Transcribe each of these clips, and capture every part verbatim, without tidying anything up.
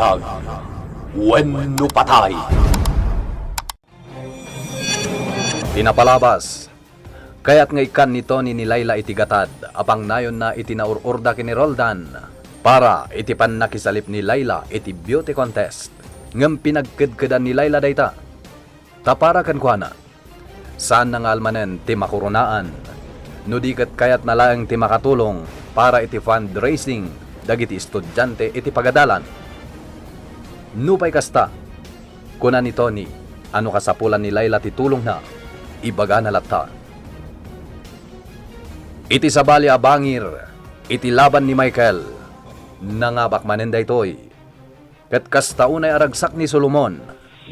Ag, wenno patay. Ti napalabas, kayat nga ikkan ni Tony ni Layla iti gatad a pangnayonna iti naur-orda ken ni Roldan para iti pannakisalip ni Layla iti beauty contest. Ngem pinagkedkedan ni Layla dayta. Ta para kenkuana, saanna nga almanen ti makoronaan, no di ket kayatna laeng ti makatulong para iti fundraising dagiti estudiante iti pagadalan. Nupay kasta, kuna ni Tony a no kasapulan ni Layla ti tulongna, ibagana latta. Iti sabali a bangir iti laban ni Michael, nangabak manen daytoy. Ket kasta unay a ragsak ni Solomon,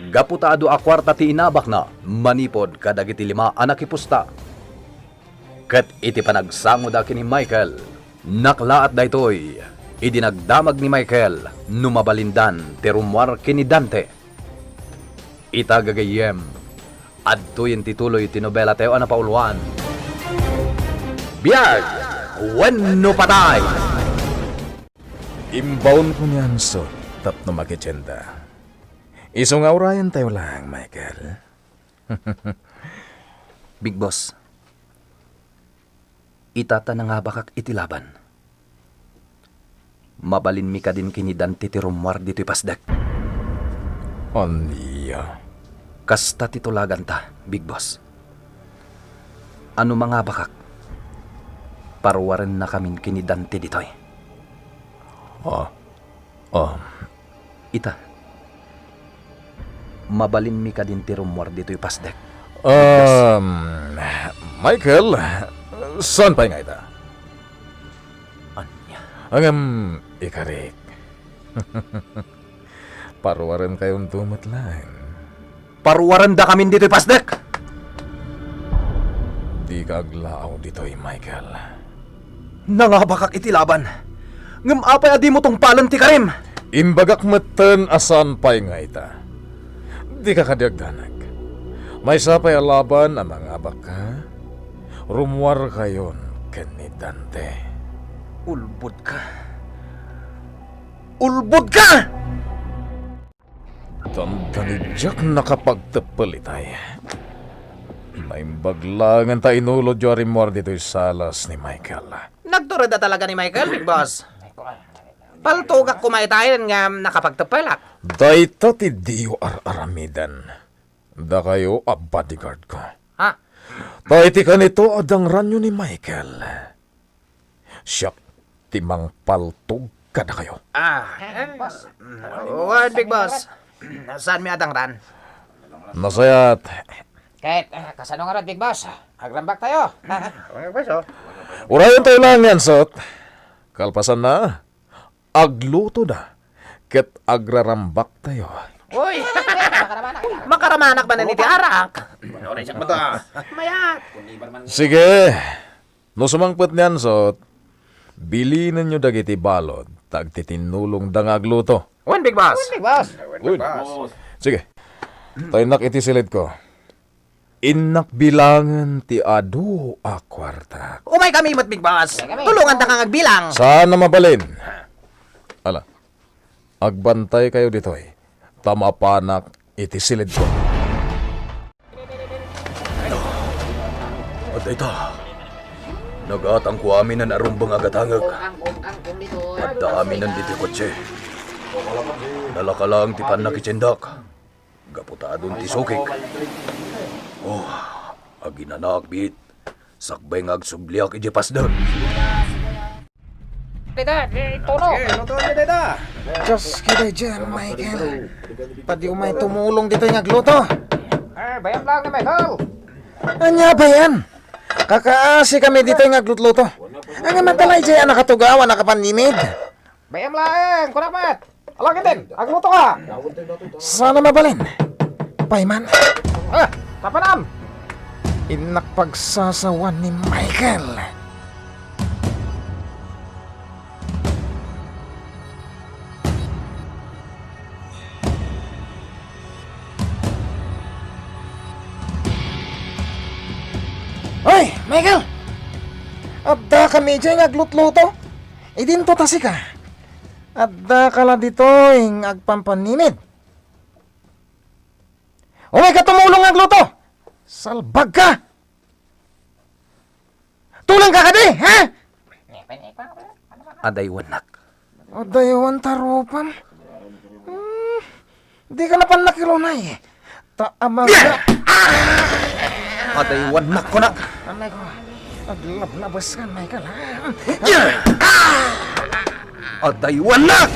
gapu ta adu a kuarta ti inabakna manipud kadagiti lima a nakipusta. Ket iti panagsangoda ken ni Michael, naklaat daytoy idi nagdamag ni Michael no mabalindan ti rummuar ken ni Dante. Ita gagayyem, adtoyen ti tuloy ti nobela tayo a napauluan. Biag wenno patay! Imbaonko ni Ansot tapno makitienda. Isu nga urayen tayo laeng, Michael. Big Boss, ita ta nangabakak iti laban. Mabalinmi kadin ken ni Dante ti rummuar ditoy pasdek. Ania? Kasta ti tulaganta, Big Boss. A no mangabakak, paruarennakamin ken ni Dante ditoy. Ah, ah. Ita, mabalinmi kadin ti rummuar ditoy pasdek. Um, Michael, saan pay nga ita? Ania? Ngem, ikarik. Paruarenkayonto met laeng. Paruarendakamin ditoy pasdek! Dika aglaaw ditoy, Michael. Nangabakak iti laban. Ngem apay a dimo tungpalen ti karim? Imbagak metten a saan pay nga ita. Dika kadi agdanag. Maysa pay a laban a mangabakka, rummuarkayon ken ni Dante. Ulbodka. Ulbodka! Dandani diak nakapagteppel itay. Naimbag laengen ta inulodyo a rimmuar ditoy salas ni Michael. Nagturedda talaga ni Michael, Big Boss. Paltogak koma itay ngem nakapagteppelak. Dayta ti diyo ar-aramiden, dakayo a bodyguard ko. Ha? Ta iti kanito a dangranyo ni Michael, siak ti mangpaltog kadakayo. Ah, eh, boss. Wen, Big Boss. Saanmi a dangran? Nasayaat. Ket, eh, kasano ngarud, Big Boss? Agrambak tayo. Urayen tayo laeng ni Ansot. Kalpasanna, agluto da. Ket agrarambak tayo. Uy! Makaramanak. Makaramanak manen iti arak. Mayat. Sige. No sumangpet ni Ansot, bilinenyo dagiti balud ta agtitinnulongda nga agluto. Wen, Big Boss. Wen, Big Boss. Good. Sige. Ta innak iti silidko. Innak bilangen ti adu a kuarta. Umaykami met, Big Boss. Umaykami. Tulongandaka nga agbilang. Saan a mabalin? Ala, agbantaykayo ditoy, ta mapanak iti silidko. Adda ita. Nagatangko aminen a rumbeng a gatangek. Adda aminen ditoy kotse. Nalaka laeng ti pannakitiendak. Gapu ta adun ti sukik. Oh, aginanaak biit. Sakbay nga agsubliak idiay pasdek. Dayta, di, Tono. Sige, lutoan mi dayta. Diyos, kadaydiay, Michael. Padi umay tumulong ditoy nga agluto. Eh, bayam laeng ni Michael. Ania, bayam? Kakaasi kami ditoy nga aglutluto. Ania, matala idiay a nakatugaw a nakapanninid. Bayam laeng, kunak met. Alagiden, aglutoka. Saan a mabalin? Payman. Ah, kapanam. Innak pagsasawan ni Michael. Hoy, Michael! Adda kami idiay nga aglutluto. Idinto ta sika. Adda ka la ditoy nga agpampanimid. Umayka tumulong nga agluto! Salbag ka! Tulong ka kadi, ha? Adaywannak. Adaywan ta rupam. Hmm, di ka napan nakilunay. Ta amaga. Adaywannak kunak. Anay ko. Aglablabas ka, Michael, ha? Adaywannak!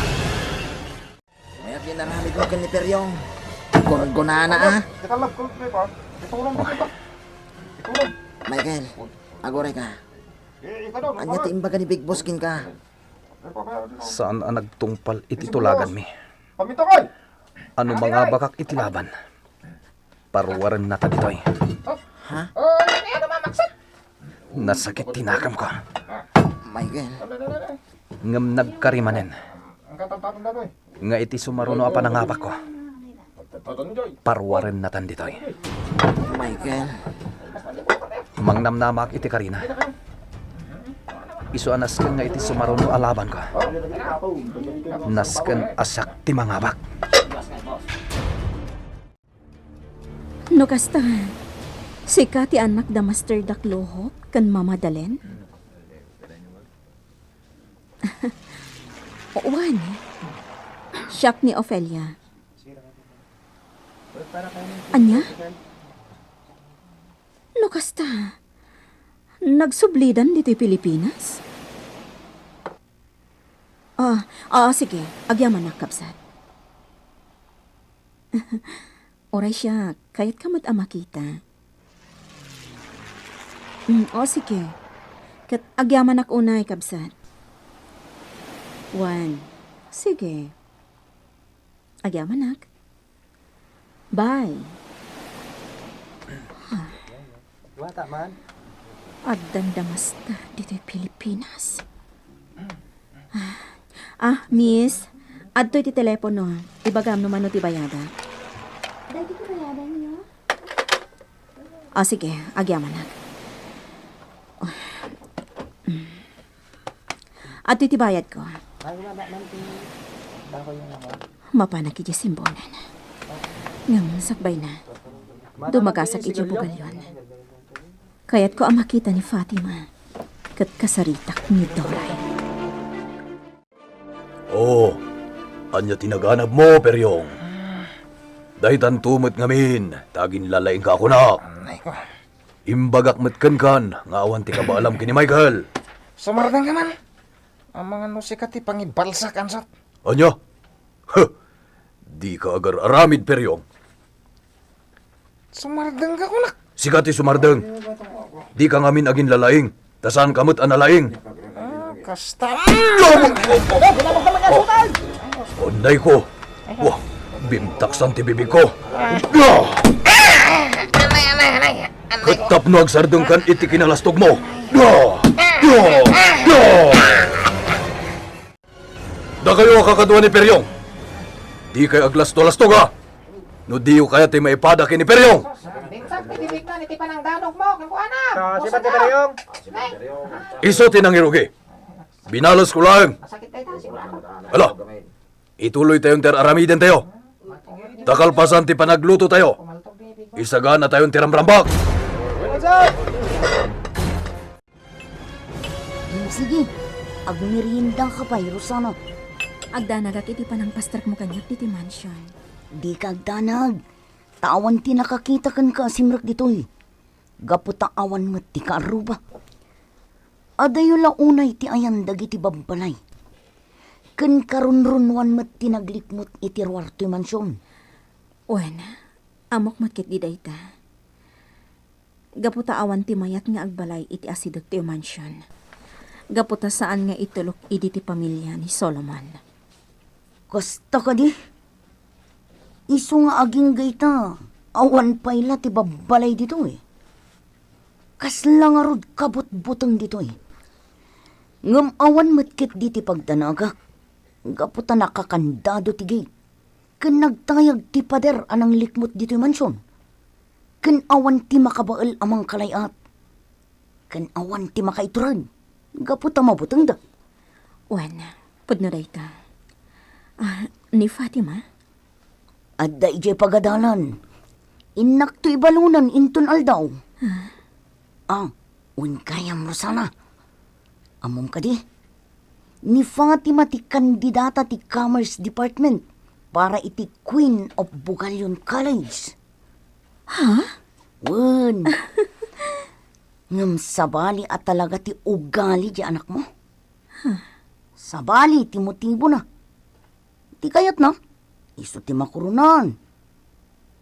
Mayat nga inaramid mo ken ni Peryong. Gurgunana, ah. Teka, love, call, play pa. Itulong, play pa. Itulong. Michael, aguray ka. Eh, ikaw daw, ania ti imbaga ni Big Boss kenka? Saan a nagtungpal iti tulaganmi? Pamitangay! Ano mangabakak iti laban? Paruarennata ditoy. Ha? Nasakit ti nakamko. Michael. Ngem nagkari manen nga iti sumaruno a panangabakko, paruarennatan ditoy. Michael. Mangnamnamaak iti karina. Isu a nasken nga iti sumaruno a labanko, nasken a siak ti mangabak. No kasta, sika ti annak da Master Daklohop ken Mama Dalen? Wen, siak ni Ofelia. Ania? No kasta, nagsublidan ditoy Pilipinas? Ah, ah, sige. Agyamanak, kabsat. Uray siak, kayatka met a makita. Mm, o, sige. Ket agyamanak unay, kabsat. Wen, sige. Agyamanak. Bye. Bata man. Agdan da master ditoy Pilipinas. Ah, miss, adtoy ti telepono. Ibagam no mano ti bayadak. Dagiti bayadanyo? Ah, sige, agyamanak. Adtoy ti bayadko. Mapanak idiay simbulan. Ngem sakbayna, dumagasak idiay bugalyon. Kayatko a makita ni Fatima ket kasaritak ni Doray. Oh, ania ti naganabmo, Peryong? Daytanto met ngamin ta aginlalaingka a kunak. Ay ko. Imbagak met kenkan nga awan ti kabaalam ken ni Michael. Sumardengka man. Amangan no sika ti pangibalsak, ansat. Ania? Huh! Dika agar-aramid, Peryong. Sumardengka kunak. Sika ti sumardeng. Dika ngamin aginlalaing, ta saanka met a nalaing. Ah, kasta. Unay ko. Wah, bimtaksan ti bibigko. Ah. Ket tapno agsardengkan iti kinalastogmo. Dakayo a kakadua ni Peryong, dikay aglasto-lastoga no diyo kayat ti maipada ken ni Peryong. Bimtak ti bibigna iti panangdanogmo kenkuana. Ah, sibat ni Peryong. Isu ti nangirugi. Binalesko laeng. Masakit dayta, sigurado. Ala, ituloytayon ti ar-aramidentayo. Ta kalpasan ti panaglutotayo, isaganatayon ti ramrambak. Sige, agmeriendaka pay, Rosana. Agdanagak iti panangpastrekmo kaniak ditoy mansion. Dika agdanag, ta awan ti nakakita kenka a simrek ditoy. Gapu ta awan met ti kaarruba. Adayo la unay ti ayan dagiti babbalay. Ken karunrunnoan met ti naglikmut iti ruar toy mansion. Wen, ammok met ketdi dayta. Gapu ta awan ti mayat nga agbalay iti asideg toy mansion. Gapu ta saan nga itulok idi ti pamilia ni Solomon. Kasta kadi? Isu nga agingga ita, awan pay la ti babbalay ditoy. Kasla ngarud kabutbuteng ditoy. Ngem awan met ketdi ti pagdanagak, gapu ta nakakandado ti gate, ken nagtayag ti pader a nanglikmut ditoy mansion, ken awan ti makabael a mangkalay-at. Ken awan ti makaiturag gapu ta mabutengda. Wen, pudno dayta. Ah, ni Fatima? Adda idiay pagadalan. Innakto ibalunan inton aldaw. Ah. Ah, wen gayam, Rosana. Ammom kadi? Ni Fatima ti kandidata ti Commerce Department para iti Queen of Bugallon College. Ha? Wen. Ngem sabali a talaga ti ugali ti anakmo. Sabali ti motibona. Ti kayatna, isu ti makuronaan.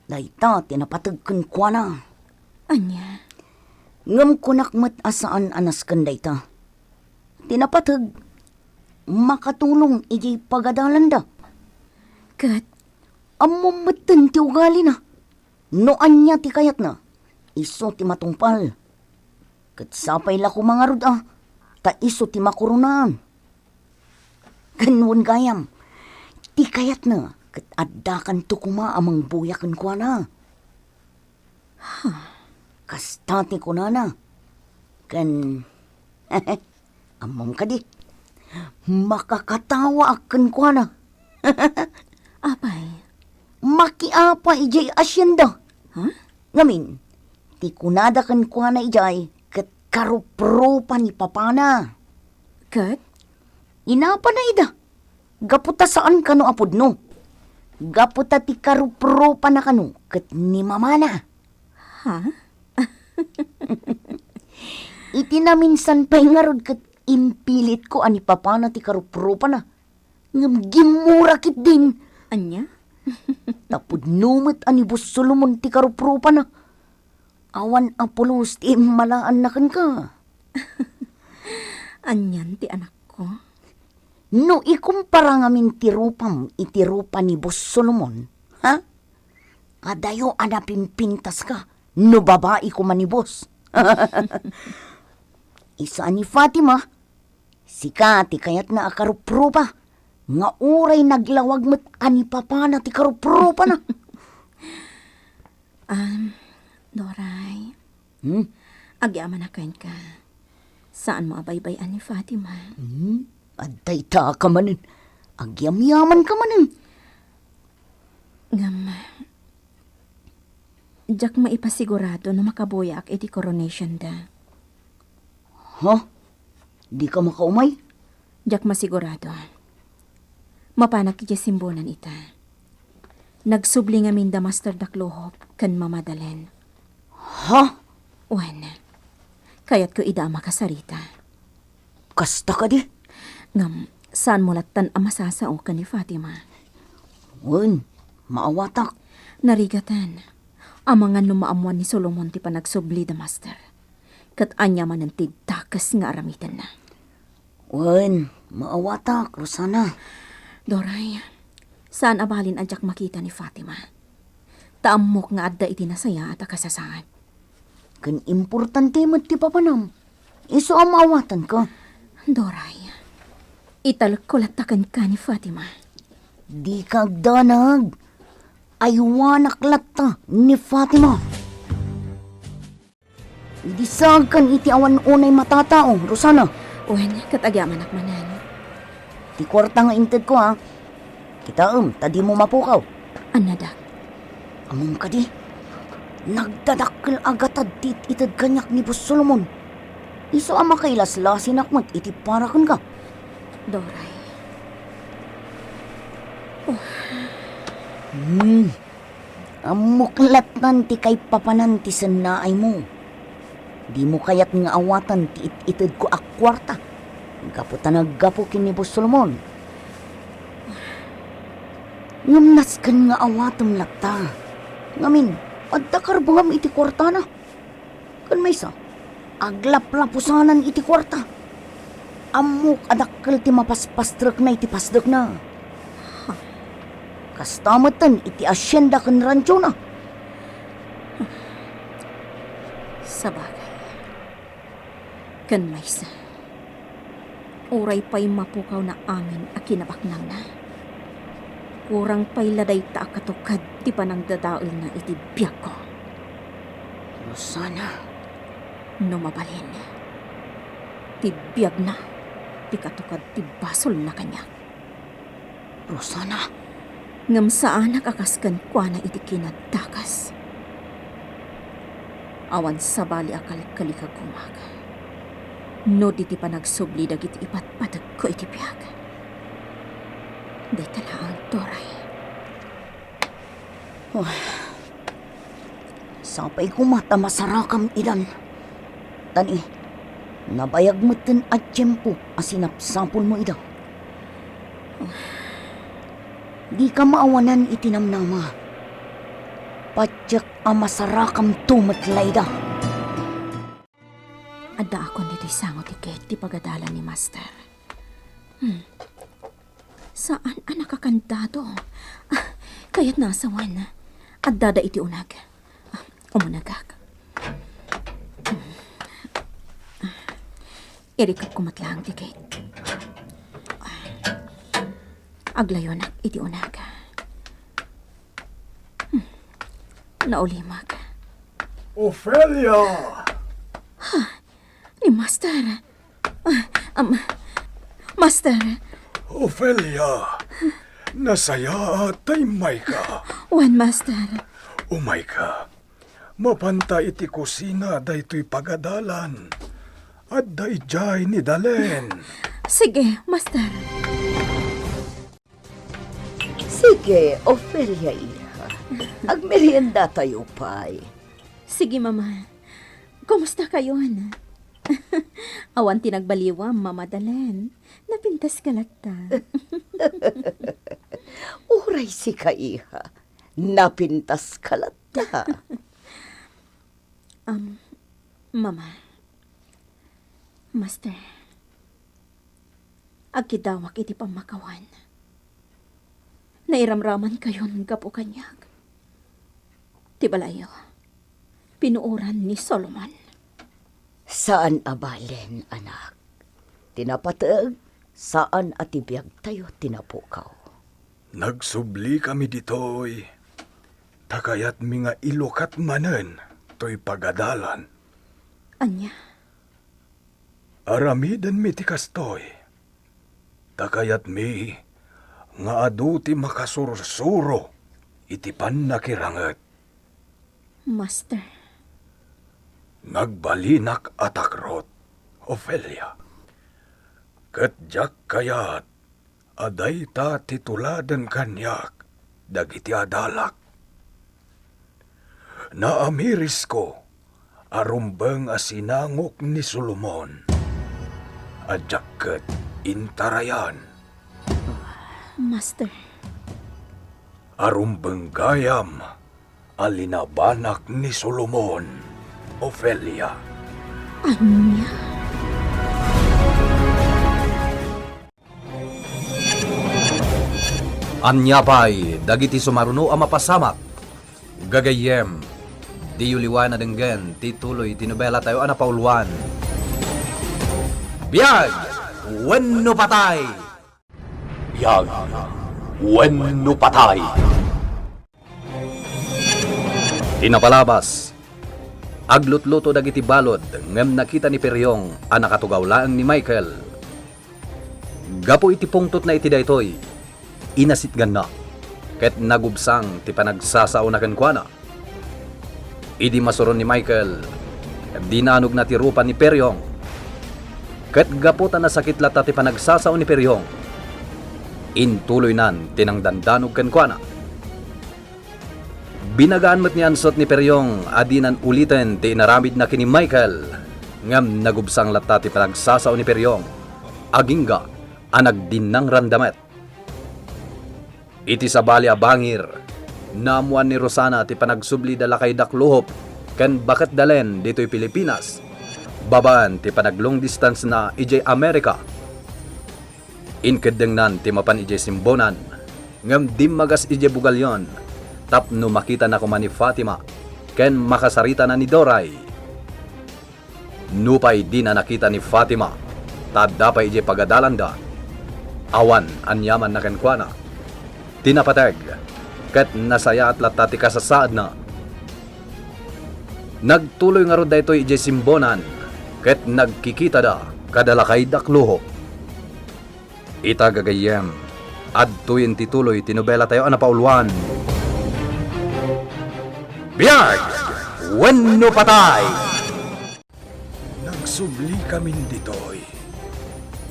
Dayta ti napateg kenkuana. Ania? Ngem kunak met a saan a nasken dayta. Ti napateg, makatulong idiay pagadalanda. Ket? Ammom metten ti ugalina. No ania ti kayatna, isu ti matungpal. Ket sapay la koma ngarud a, ta isu ti makuronaan. Ken wen gayam, ti kayatna ket addakanto koma a mangbuya kenkuana. Kasta ti kunana. Ken, ammom kadi, makakatawaak kenkuana. Apay? Makiapa idiay asienda. Ha? Ngamin, ti kunada kenkuana idiay ket karupropa ni papana. Ket? Inapana ida. Gapu ta saan kano a pudno. Gapu ta ti karupropana kano ket ni mamana. Ha? Iti naminsan pay ngarud ket impilitko a ni papana ti karupropana. Ngem gimmura ketdin. Ania? Ta pudno met a ni Boss Solomon ti karupropana. Awan a pulos ti immalaanna kenka. Anian ti anakko? No ikumpara ngamin ti rupam iti rupa ni Boss Solomon, ha? Adayo a napimpintaska no babai koma ni Boss. Isu a ni Fatima, sika ti kayatna a karuprupa, nga uray naglawag met a ni papana ti karupropana. Um, Doray. Hmm? Agyamanak kenka. Saanmo a baybay-an ni Fatima? Hmm? Adda ita ka manen. Agyamyaman ka manen. Ngem, diak maipasigurado no makabuyaak iti coronation da. Ha? Di ka makaumay? Diak masigurado. Mapanak idiay simbunan ita. Nagsubli ngamin da Master Daklohop ken Mama Dalen. Ha? Wen, kayatko ida a makasarita. Kasta kadi? Ngem, saanmo lattan a masasao ken ni Fatima? Wen, maawatak. Narigaten. Amangan no maammoan ni Solomon ti panagsubli da Master. Ket ania manen ti dakes nga aramidenna. Wen, maawatak, Rosana. Doray, saan a balin a diak makita ni Fatima. Ta ammok nga adda iti nasayaat a kasasaad. Ken importante met ti papanam. Isu a maawatanka. Doray, italekko latta kenka ni Fatima. Dika agdanag. Aywanak latta ni Fatima. Idi saagkan iti awan unay matatao, Rosana. Wen, ket agyamanak manen. Ti kuarta nga intedko, ha? Kitaem ta dimo mapukaw. Annadak. Ammom kadi? Nagdadakkel a gatad ti it-ited kaniak ni Boss Solomon. Isu a makailaslasinak met iti para kenka. Doray. Oh. Hmm. Ammok lattan ti kaipapanan ti sennaaymo. Dimo kayat nga awatan ti it-itedko a kuarta gapu ta naggapu ken ni Boss Solomon. Ngem nasken nga awatem latta. Ngamin, adda karbengam iti kuartana. Ken maysa, aglaplapusanan iti kuarta. Ammok a dakkel ti mapaspastrekna iti pasdekna. Kasta metten iti asienda ken rantiona. Sabagay. Ken maysa, uray pay mapukawna amin a kinabaknangna, kurang pay la dayta a katuked ti panangdadaelna iti biagko. Rosana. No mabalin, ti biagna ti katuked ti basolna kaniak. Rosana. Ngem saanak a kas kenkuana iti kinadakes. Awan sabali a kalkali ka gumak. No di ti panagsubli dagiti ipatpategko iti biag. Dayta laeng, Doray. Oh. Sapay koma ta masarakam idan. Tani, nabayag metten a tiempo a sinapsapulmo ida. Dika maawanan iti namnama. Patiek a masarakamto met layda. Addaakon ditoy sango ti gate ti pagadalan ni Master. Hmm. Saan a nakakandado. Ah, kayatna a sawen. Addada iti uneg. Ah, umunegak. Hmm. Irikepko met laeng ti gate. Aglayonak iti uneg. Hmm. Naulimek. Ofelia! Ha? Ni Master? Ah, am, Master? Ofelia, nasayaat ta immayka. Wen, Master. Umayka. Mapanta iti kusina daytoy pagadalan. Adda idiay ni Dalen. Sige, Master. Sige, Ofelia, iha. Agmeriendatayo pay. Sige, Mama. Kumusta kayon? Awan ti nagbaliwam, Mama Dalen. Napintaska latta. Uray sika, iha. Napintaska latta. Am, Mama. Master. Agkidawak iti pammakawan. Nairamramankayon gapu kaniak. Ti balayyo, pinuoran ni Solomon. Saan a balen, anak. Ti napateg, saan a ti biagtayo ti napukaw. Nagsublikami ditoy, ta kayatmi nga ilukat manen toy pagadalan. Ania? Aramidenmi ti kastoy, ta kayatmi nga adu ti makasursuro iti pannakiranget. Master. Nagbalinak a takrot, Ofelia. Ket diak kayat a dayta ti tuladen kaniak dagiti adalak. Naamirisko a rumbeng a sinangok ni Solomon a diak ket intarayan. Master. A rumbeng gayam a linabanak ni Solomon, Ofelia. Ania? Ania pay dagiti sumaruno a mapasamak? Gagayyem, diyo liwan a denggen ti tuloy ti nobelatayo a napauluan, Biag wenno Patay! Biag wenno Patay! Ti napalabas, aglutluto dagiti balud ngem nakita ni Periong a nakatugaw laeng ni Michael. Gapu iti pungtotna iti daytoy, inasitganna, ket nagubsang ti panagsasaona kenkuana. Idi masuron ni Michael, dinanogna ti rupa ni Periong. Ket gapu ta nasakit latta ti panagsasao ni Periong, intuloynan ti nangdandanog kenkuana. Binagaan met ni Ansot ni Periong a dinan uliten ti inaramidna ken ni Michael, ngem nagubsang latta ti panagsasao ni Periong, agingga a nagdinnangranda met. Iti sabali a bangir, naammoan ni Rosana ti panagsublida lakay Dakluhop ken baket Dalen ditoy Pilipinas, babaen ti panag-long distance-na idiay Amerika. Inkeddengnan ti mapan idiay Simbonan, ngem dimmagas idiay Bugallon tapno makitana koma ni Fatima ken makasaritana ni Doray. Nupay dina nakita ni Fatima, ta adda pay idiay pagadalanda, awan aniamanna kenkuana. Ti napateg, ket nasayaat latta ti kasasaadna. Nagtuloy ngarud daytoy idiay Simbonan, ket nagkikitada kada lakay Dakluhop. Ita, gagayyem, Adtoyen ti tuloy ti nobela tayo a napauluan. Biag wenno patay! Nagsubli kamin ditoy,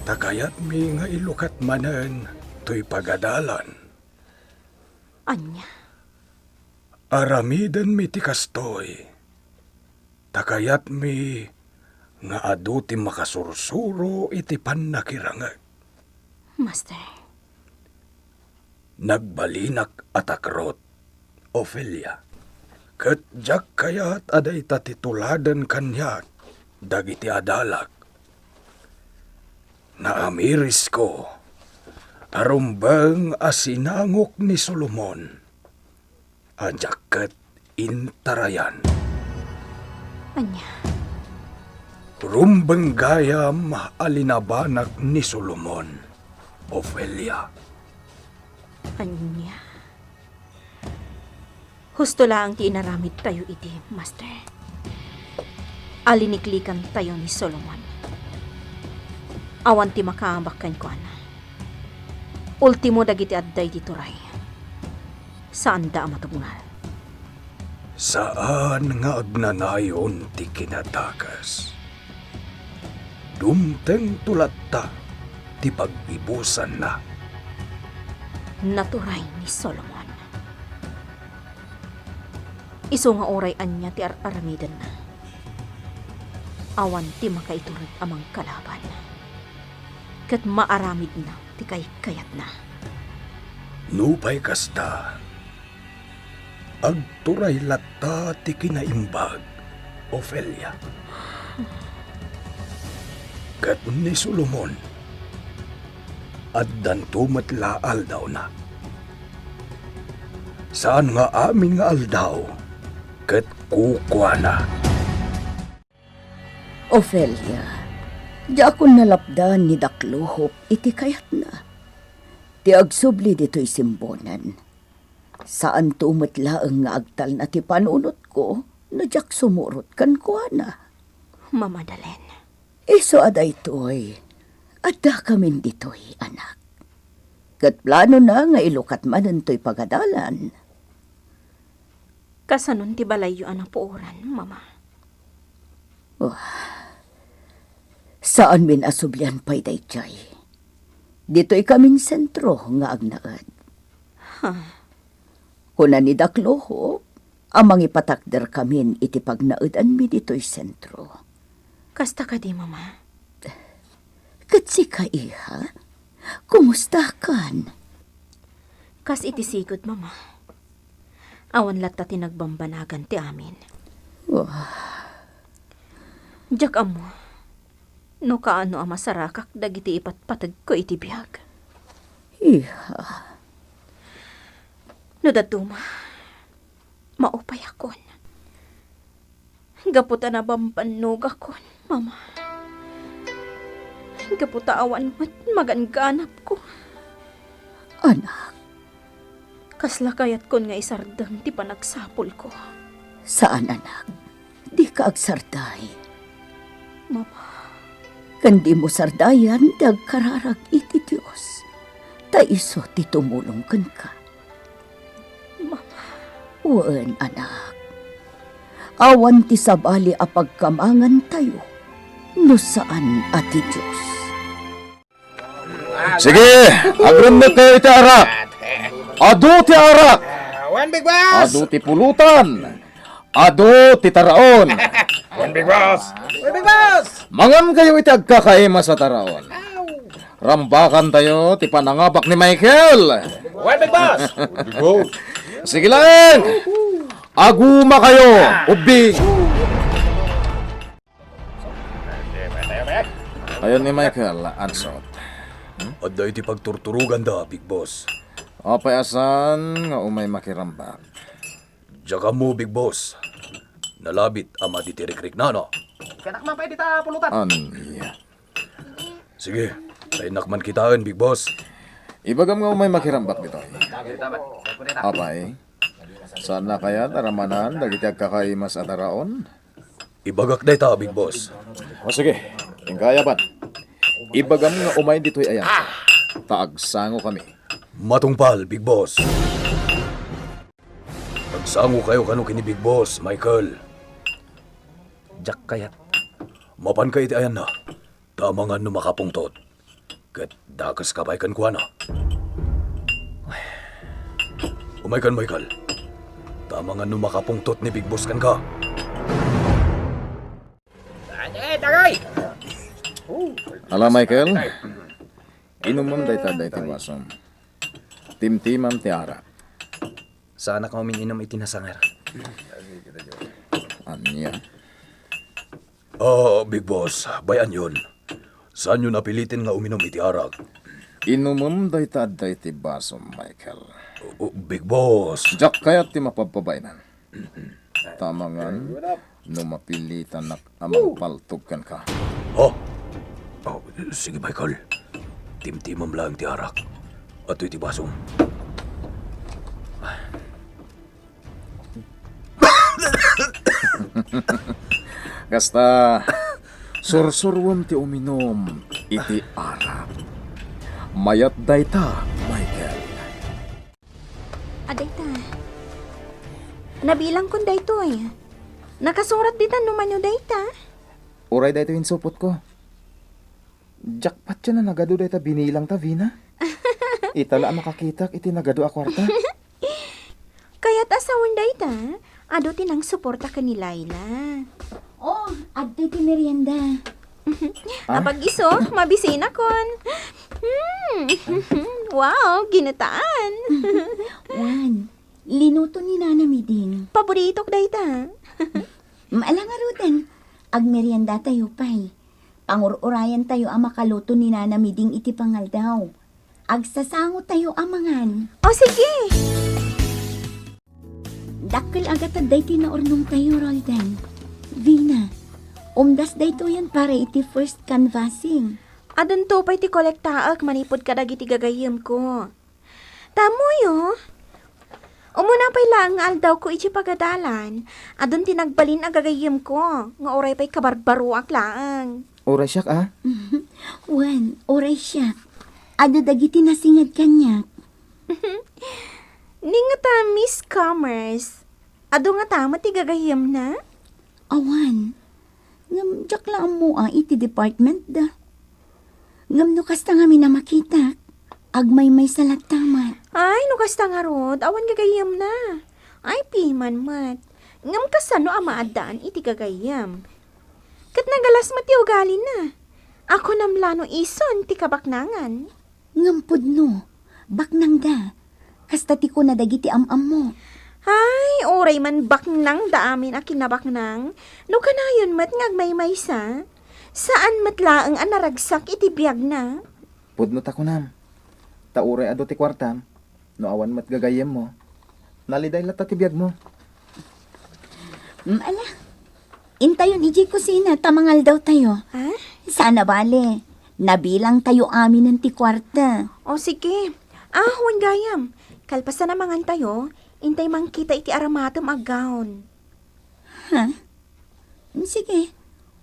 ta kayatmi nga ilukat manen toy pagadalan. Ania? Aramidenmi ti kastoy, ta kayatmi nga adu ti makasursuro iti pannakirangek. Master. Nagbalinak a takrot, Ofelia, ket diak kayat a dayta ti tuladen kaniak dagiti adalak. Naamirisko a rumbeng a sinangok ni Solomon a diak ket intarayan. Ania? Rumbeng gayam a linabanak ni Solomon, Ofelia. Ania? Husto laeng ti inaramidtayo idi, Master. A liniklikantayo ni Solomon. Awan ti makaabak kenkuana. Ultimo dagiti adda iti turay. Saanda a matubngar. Saan nga agnanayon ti kinadakes. Dumtengto latta ti pag-ibusanna. Naturay ni Solomon. Isu nga uray ania ti ar-aramidenna, awan ti makaiturod a mangkalaban, ket maaramidna ti kaykayatna. Nupay kasta, agturay latta ti kinaimbag, Ofelia. Ket ni Solomon, addanto met la aldawna. Saan nga amin nga aldaw ket kukuana. Ofelia, diakon nalapdan ni Daklohop iti kayatna. Ti agsubli ditoy simbonan, saanto met laeng nga agtalna ti panunotko no diak sumurot kenkuana. Mama Dalen. Isu a daytoy, addakamin ditoy, anak. Ket planona nga ilukat manen toy pagadalan. Kasanon ti balayyo a napuoran, Mama? Oh, saanmin a sublian pay daydiay. Ditoy kamin sentro nga agnaed. Ha? Kuna ni Daklohop a mangipatakderkamin iti pagnaedanmi ditoy sentro. Kasta kadi, Mama? Ket sika, iha? Kumustakan? Kas iti sigud, Mama. Awan latta ti nagbambanagan ti amin. Wah. Diak ammo no kaano a masarakak dagiti ipatpategko iti biag. Iha. No dadduma, maupayakon. Gapu ta nabambannogakon, Mama. Gapu ta awan met magan-ganapko. Anak. Kasla kayatkon nga isardeng ti panagsapulko. Saan, anak. Dika agsarday. Mama. Ken dimo sardayan ti agkararag iti Dios. Ta isu ti tumulong kenka. Mama. Wen, anak. Awan ti sabali a pagkamangantayo no saan a ti Dios. Sige, agremnek kayo iti arak. Adu ti arak. Wen, Big Boss. Adu ti pulutan. Adu ti taraon. Wen, Big Boss. Wen, Big Boss. Mangan kayo iti agkakaimas a taraon. Rambakan tayo ti panangabak ni Michael. Wen, Big Boss. Sige lang. Aguma kayo, ubbing. Ayan ni Michael, ansot. Adda iti pagturturoganda, Big Boss. Apay a saan nga umay makirambak? Diak ammo, Big Boss. Nalabit a madi ti rikrikna, no? Kanak man pay dita pulutan. Ania? Sige, ta innak man kitaen, Big Boss. Ibagam nga umay makirambak ditoy. Apay, saan na kayat a ramanan dagiti agkakaimas a taraon? Ibagak dayta, Big Boss. O sige, inka ayaban. Ibagam nga umay ditoy ayan. Ta agsangokami. Matungpal, Big Boss. Agsangokayo kano ken ni Big Boss, Michael. Diak kayat. Mapanka iti ayanna. Ta amangan no makapungtot. Ket dakeska pay kenkuana. Umaykan, Michael. Ta amangan no makapungtot ni Big Boss kenka. Ala, Michael. Inumem dayta, dayta basom. Timtimam ti arak. Saanak nga umin-inum iti nasanger. Ania? Ah, Big Boss, bay-anyon. Saanyo napiliten nga uminum iti arak? Inumem dayta adda iti basom, Michael. Oh, Big Boss. Diak kayat ti mapabpabaenan. Ta amangan no mapilitanak a mangpaltog kenka. Oh, oh, sige, Michael. Timtimam laeng ti arak. Adtoy ti basom. Kasta, sursuruem ti uminum iti arak. Mayat dayta, Michael. Adayta. Nabilangkon daytoy. Nakasurat ditan no mano dayta? Uray daytoy insupotko. Jackpot yan a nagadu dayta binilangta, Vina. Ita la a makakitak iti nagadu a kuarta. Kayat a sawen dayta, adu ti nangsuporta ken ni Laila. Oh, adtoy ti merienda. Ah? Apag-isu, mabisinakon. Hmm. Wow, ginutaan. Wan, linuto ni Nana Miding. Paboritok dayta. Maala ngaruden, agmeriendatayo pay. Pangur-urayantayo a makaluto ni Nana Miding iti pangaldaw. Agsasangotayo a mangan. O, sige! Dakkel a gatad daytoy naurnongtayo, Roldan. Vina, umdas daytoyen para iti first canvassing. Adunto pay ti kolektaek manipud kadagiti gagayyemko. Tammoyo, umuna pay laeng nga aldawko idiay pagadalan, adun ti nagbalin a gagayyemko, nga uray pay kabarbaroak laeng. Uray siak, a? Wen, uray siak. Adu dagiti nasinged kaniak. Ni ngata Miss Commerce, adu ngata met ti gagayyemna? Awan. Ngem diak la ammo a iti department da. Ngem no kasta ngamin a makitak, agmaymaysa latta met. Ay, no kasta ngarud, awan gagayyemna. Ay, piman met. Ngem kasano a maaddaan iti gagayyem? Ket nagalas met ti ugalina. A kunam la no isun ti kabaknangan. Ngem pudno, baknangda. Kasta ti kuna dagiti am-ammo. Ay, uray man baknangda amin a kinabaknang, no kanayon met nga agmaymaysa, saan met laeng a naragsak iti biagna. Pudno ta kunam, ta uray adu ti kuartam, no awan met gagayyemmo, naliday latta ti biagmo. Mm, ala. Intayon idiay kusina ta mangaldawtayo. Ah? Saan a bale, nabilangtayo aminen ti kuarta. O, sige. Ah, wen gayam. Kalpasan a mangantayo, intay mangkita iti aramatem a gown. Ha? Mm, sige.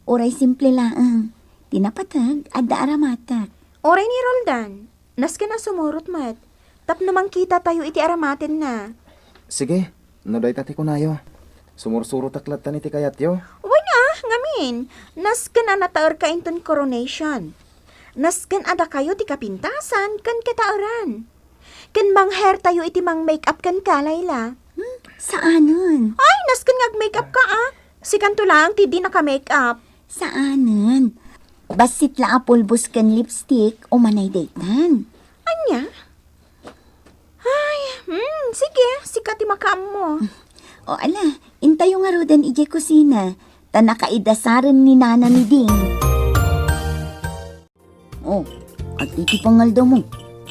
Uray simple laeng. Ti napateg, adda aramatek. Uray ni Roldan. Nasken a sumurot met, tapno mangkitatayo iti aramatenna. Sige, no dayta ti kunayo, sumursurotak lattan iti kayatyo. Wen a, ngamin, nasken a nataerka inton coronation. Nasken a dakayo ti kapintasan ken kataeran. Ken manghairtayo iti mang-make-up kenka, Laila. Hmm, saanen. Ay, nasken nga ag-make-up ka, a. Sikanto laeng ti di naka-make-up. Saanen. Bassit la a pulbos ken lipstick, umanay daytan. Ania? Ay, hmm, sige, sika ti makaammo. O ala, intayo ngaruden idiay kusina, ta nakaidasaren ni Nana Miding. O, adtoy ti pangaldawmo.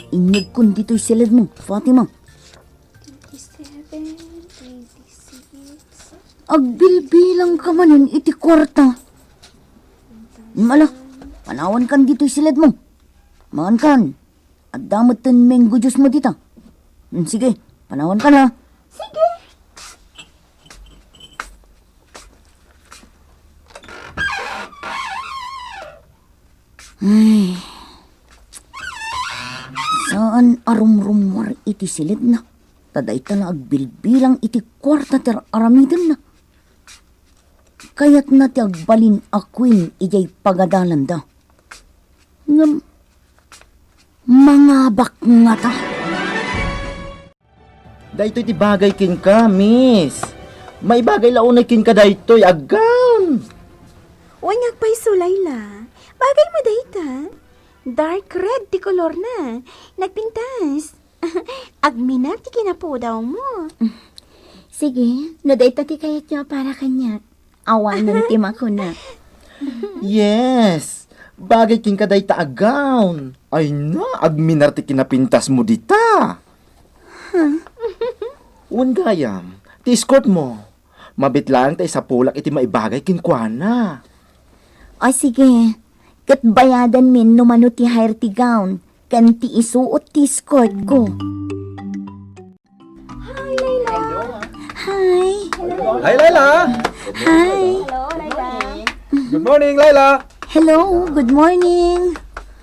Inyegkon ditoy siledmo, Fatima. Twenty-seven, twenty-six. Agbilbilangka manen iti kuarta. Ala, panawankan ditoy siledmo. Mangankan. Adda metten mango juice mo dita. Hmm, sige, panawankan, ha. Sige. Ay. Saan a rumrummuar iti siledna, ta dayta la agbilbilang iti kuarta ti ar-aramidenna. Kayatna ti agbalin a queen idiay pagadalanda. Ngem mangabak ngata. Daytoy ti bagay kenka, miss. Maibagay la unay kenka daytoy a gown. Wen, nga agpayso, Laila. Bagay mo dayta. Dark red ti kolorna. Nagpintas. Agminar ti kinapudaw mo. Sige, no dayta ti kayatyo a para kaniak, awanen ti makuna. Yes, bagay kenka dayta a gown. Ay na, agminar ti kinapintas mo dita. Wen gayam, ti skirt mo. Mabit laeng ta isapulak iti maibagay kenkuana. O sige, ket bayadanmin no mano ti hire ti gown ken ti isuot ti skirt ko. Hi, Laila. Hi. Hi, Laila. Hi. Good morning, Laila. Hello, good morning.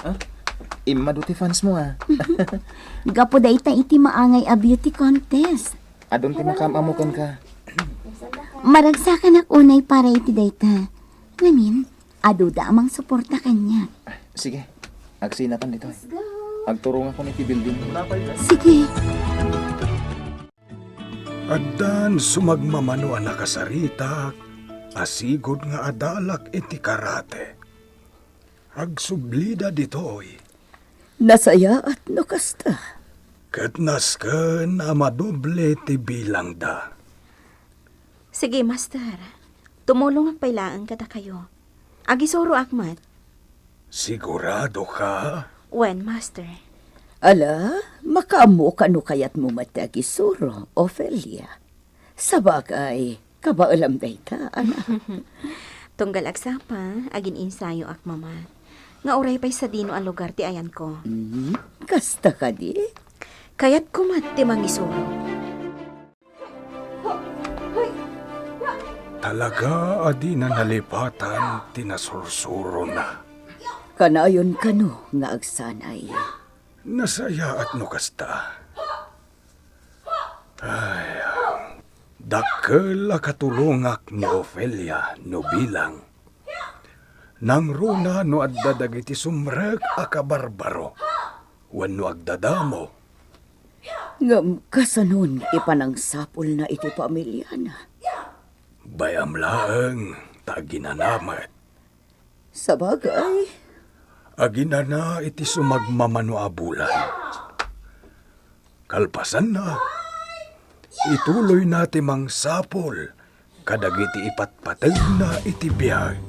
Ah, immadu ti fans mo, ah. Gapu dayta iti maangay a beauty contest. Adun ti makaam-ammo kenka. Maragsakanak unay para iti dayta. Ngamin, aduda a mangsuporta kaniak. Sige, agsinakan ditoy. Agturongakon iti building. Sige. Addan sumagmamano a nakasaritak a sigud nga adalak iti karate. Agsublida ditoy. Nasayaat no kasta. Ket nasken a madoble ti bilangda. Sige, master. Tumulongak pay laeng kadakayo. Agisuroak met. Sigurado ka? Wen, master. Ala, makaammoka no kayatmo met ti agisuro, Ofelia. Sabagay, kabaelam dayta, anak. Tunggal agsapa, agin-insayoak, Mama. Nga uray pay sadino a lugar ti ayanko. Mm, kasta kadi? Kayatko met ti mangisuro. Talaga a dina nalipatan ti nasursurona. Kanayon kano nga agsanay. Nasayaat no kasta. Ay, dakkel a katulongak ni Ofelia no bilang. Nangruna no adda dagiti sumrek a kabarbaro wenno agdadamo. Ngem kasanon ti panangsapulna iti pamiliana? Bay-am laeng ta aginana met. Sabagay. Aginana iti sumagmamano a bulan. Kalpasanna, ituloyna ti mangsapul kadagiti ipatpategna iti biag.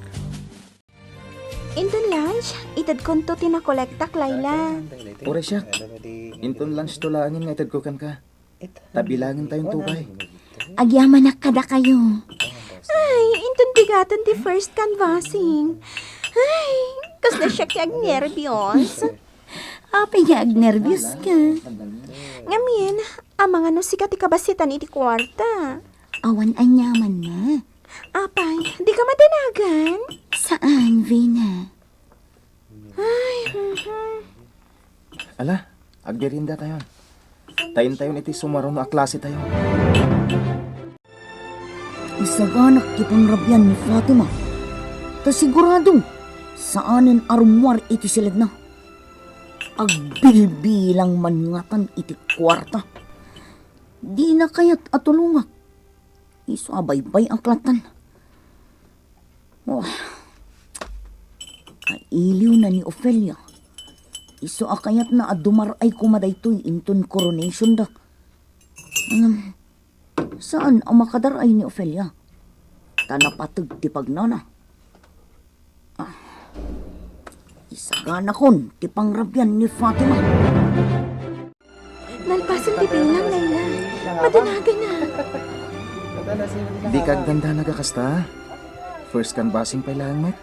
Inton lunch, itedkonto ti nakolektak, Laila. Uray siak. Inton lunch to laengen nga itedko kenka. Ta bilangentayon to pay. Agyamanak kadakayo. Ay, inton bigaten ti first canvassing. Ay, kasla siak ti agnerbios. Apay nga agnerbios ka? Ngamin, amangan no sika ti kabasitan iti kuarta. Awan aniamanna. Apay, dika madanagan? Saan, Vina. Ay, mhm. Ala, agmeriendatayon. Ta intayon iti sumaruno a klasetayo. Isaganak ti pangrabian ni Fatima. Ta sigurado, saanen a rummuar iti siledna. Agbilbilang man ngatan iti kuarta. Dina kayat a tulongak. Isu a baybay-ak lattan. Oh. Kailiwna ni Ofelia. Isu a kayatna a dumar-ay koma daytoy inton coronation da. Ngem, saan a makadar-ay ni Ofelia? Ta napateg ti pagnana. Ah. Isaganakon ti pangrabian ni Fatima. Nalpasen ti bilang, Laila. Madanagan na. Dika agdandanag a kasta. First canvassing pay laeng met.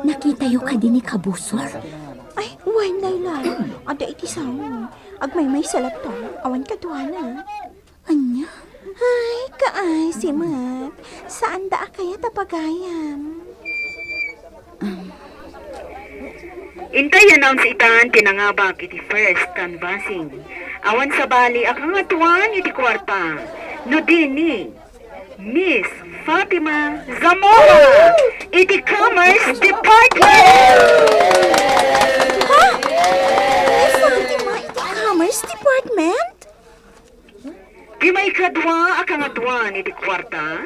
Nakitayo kadi ni Kabusor? Ay, wen, Laila. Adda iti sao. Agmaymaysa latta. Awan kaduana. Ania? Ay, kaasi met. Saanda a kayat a pagayam. Um, Intay announce itan ti nangabak iti first canvassing. Awan sabali a kangatuan iti kuarta. No di ni Miss Fatima Zamora iti Commerce Department! Ha? Miss Fatima iti Commerce Department? Ti maikadua a kangatuan iti kuarta,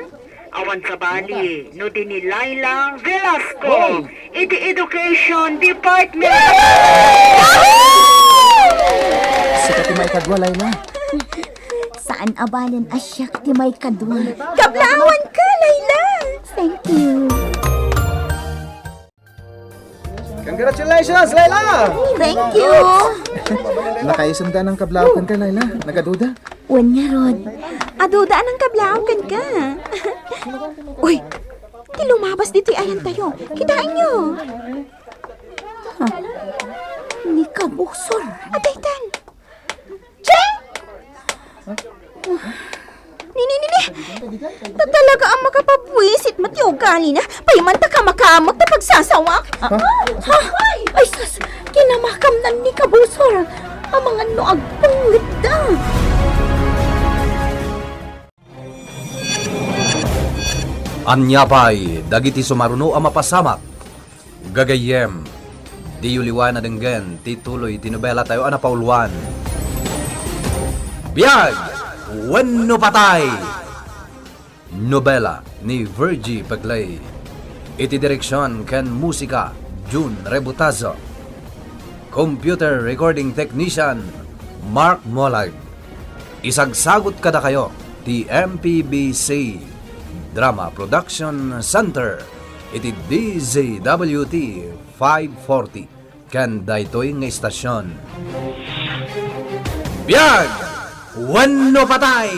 awan sabali no di ni Laila Velasco iti Education Department. Sika ti maikadua, Laila. Saan a balen a siak ti maikadua. Kablawan ka, Laila! Thank you. Congratulations, Laila! Thank you! Nakaisem da nang kablaw kenka, Laila. Nagaduda? Wen ngarud. Aduda nang kablaw kenka. Uy, ti lumabas ditoy ayantayo. Kitaenyo. Ha? Ni kabusor. Adaytan. Cheng! Ni, ni, ni, ni. Ta talaga a makapabwisit met ti ugalina. Paymanta kamakamek ta pagsasawak. Ha? Ha? Ay, sus! Kinamakamnan ni kabusor. Amangan no agpangngitda. Ania pay dagiti sumaruno a mapasamak? Gagayyem, diyo liwan a denggen ti tuloy ti nobelatayo a napauluan, Biag wenno Patay! Nobela ni Virgie Pegley. Iti direksion ken musika, Jun Rebutazo. Computer recording technician, Mark Molag. Isagsagut kadakayo ti M P B C Drama Production Center iti D Z W T five forty ken daytoy nga istasyon. Biag wenno patay!